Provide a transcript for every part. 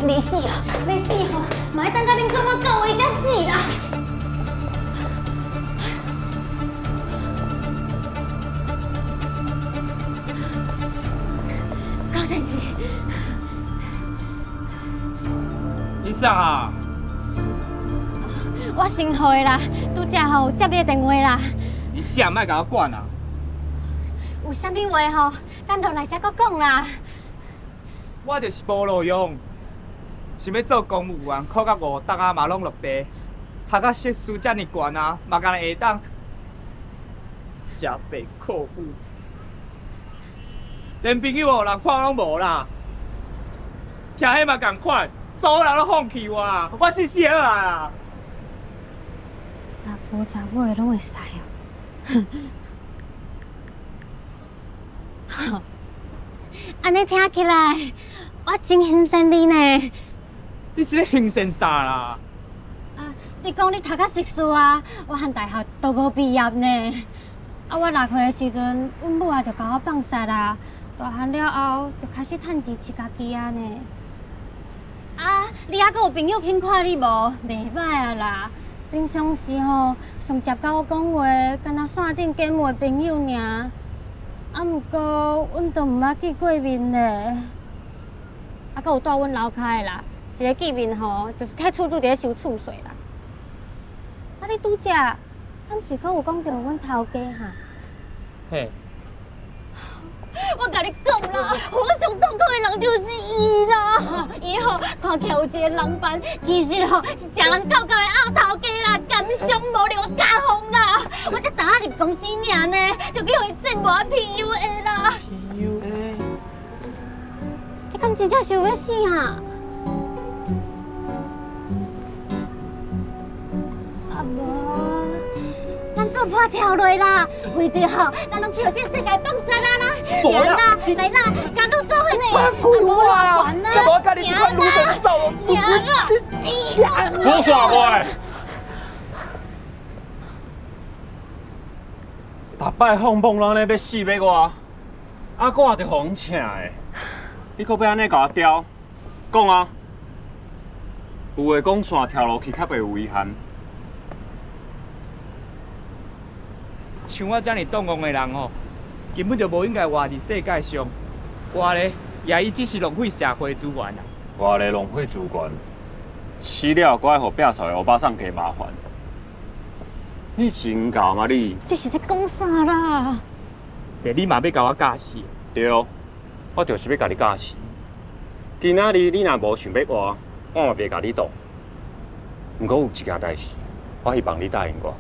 你死哦，欲死吼，嘛愛等甲恁祖母到位才死啦！高先生，你啥啊？我姓何的啦，拄才吼有接你的電話啦。你啥莫共我管啊？有啥物話吼，咱落來才閣講啦。我就是無路用，想欲做公務員，考甲五冬仔嘛攏落地，讀甲碩士遮爾懸啊，嘛干焦會當食白靠母，連朋友予人看攏無啦。聽彼嘛仝款，所有人攏放棄我，我死死好啊！查埔查某的攏會使哦。按呢聽起來，我真欣賞你呢。你是咧欣賞啥啦？啊，你講你讀甲碩士啊，我和大學都無畢業呢。啊，我6歲的時陣，阮母啊就共我放殺啦。大漢了後，就開始趁錢飼家己啊呢。啊，你猶閣有朋友肯看你無？袂䆀啊啦。平常時吼，上捷佮我講話，敢若線頂假冒的朋友爾。啊，毋過，阮都毋捌見過面咧。啊，閣有蹛阮樓跤的啦，一个見面吼，就是替厝主佇咧收厝稅啦。啊，你拄才，敢是閣有講著阮頭家哈？嘿。我共你講啦，我上痛苦的人就是伊啦。伊吼看起來有一個人範，其實吼是食人狗狗的漚頭家啦，奸商無量家風啦。我才昨仔入公司爾呢，就去予伊折磨 PUA 啦。 PUA？你敢真正想欲死啊？啊無，咱做伴跳落啦，為著吼，咱攏去予這個世界放殺啊啦！無啦，來啦，共你做伙呢！放開我啦！這無佮你這款女人鬥。贏啦！我煞無。逐擺放榜攏按呢欲死欲活，啊，我就予人請的，你閣欲按呢共我刁？講啊！有話講線跳落去較袂有遺憾。像我遮爾擋戇的人吼，根本就無應該活佇世界上，活咧也伊只是浪費社會資源啊！活咧浪費資源，死了閣愛予摒掃的歐巴桑加麻煩。你是黃教嗎你？你是咧講啥啦？對，你嘛欲共我教死？對，我就是欲共你教死。今仔日你若無想欲活，我嘛袂共你擋。毋過有一件代誌，我希望你答應我。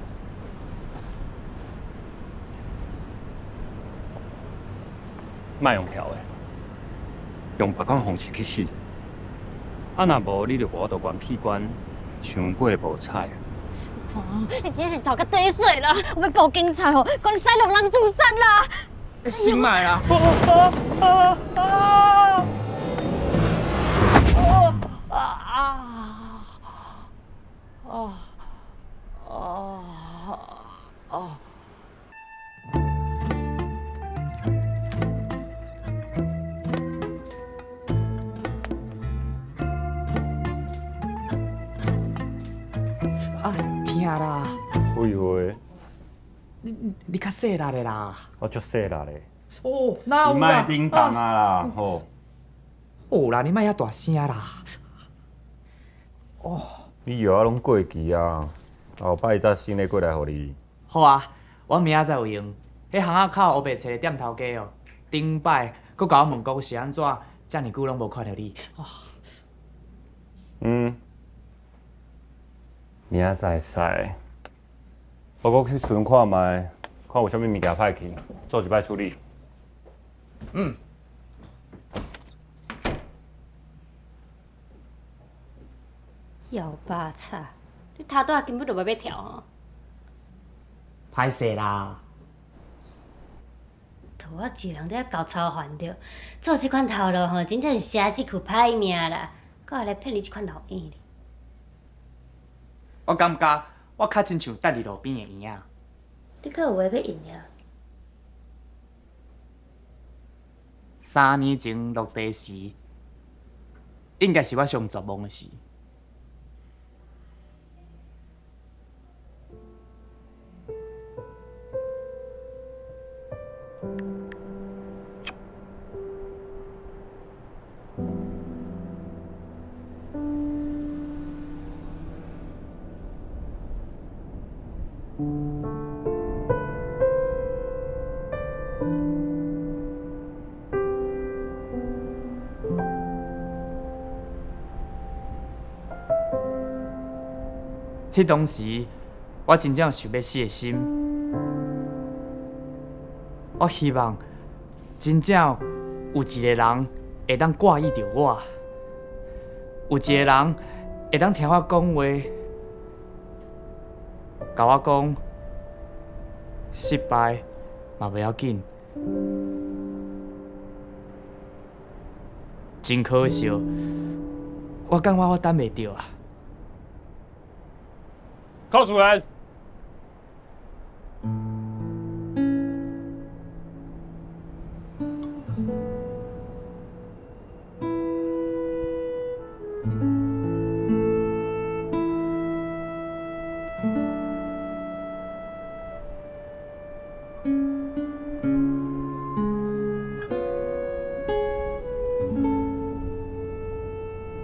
莫用跳的，用別款方式去死。啊，若無你就無法度捐器官，傷過無彩。你真是臭甲底水啦！我欲報警察吼，講你使弄人自殺啦！先莫啦！啊，疼啦！廢話。你較細力的啦。我足細力的。哦，哪有你啦？莫叮當啊啦，吼！哦啦，你莫遐大聲啦。哦。你藥仔攏過期啊，後擺才新的過來予你。好啊，我明仔載有閒。彼巷仔口烏白揣的店頭家哦，頂擺閣共我問講是按怎，遮爾久攏無看著你。嗯。明仔載會使。我閣去存看覓，看有啥物物件歹去，做一擺處理。嗯。枵巴賊，你頭拄仔根本就無欲跳吼。歹勢啦。予我一个人佇遐猴操煩著，做這款頭路吼，真正是寫這句歹命啦，閣會來騙你這款老嬰哩。我感覺我較親像等佇路邊的嬰仔。你閣有話欲應了？3年前落地時，應該是我上絕望的時。彼當時，我真正有想欲死的心。我希望真正有一个人會當掛意著我，有一个人會當聽我講話，共我講失敗嘛袂要緊。真可惜，我感覺我等袂著啊。寇主任，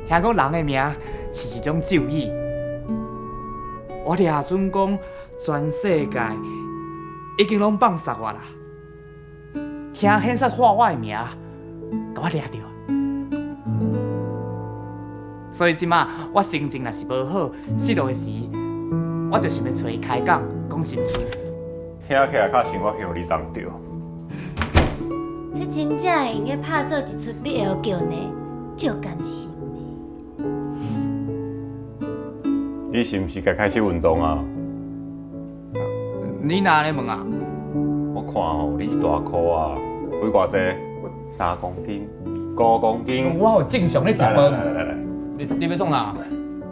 聽講人的名是一種咒語。我掠準講，全世界已經攏放殺我啦！聽現實喊我的名，共我掠著。所以這馬我心情若是無好、失落的時，我就想欲揣伊開講，講心事。聽起來較像我去予你撞著。這真正會用得拍做一齣 BL 劇呢，足甘心的。你是毋是該開始運動啊？你哪按呢問啊？我看吼，你這大箍啊，肥偌濟？3公斤、5公斤。我有正常咧食飯。來來來來，你欲創啥？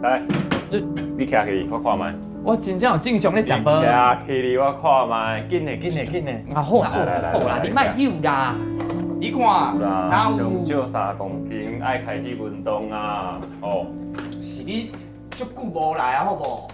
來，你徛起，我看覓。我真正有正常咧食飯。徛起，我看覓，緊的緊的緊的。啊好啦好啦，你莫憂啦。你看，哪有？上少3公斤，愛開始運動啊！哦。是你足久無來啊，好無？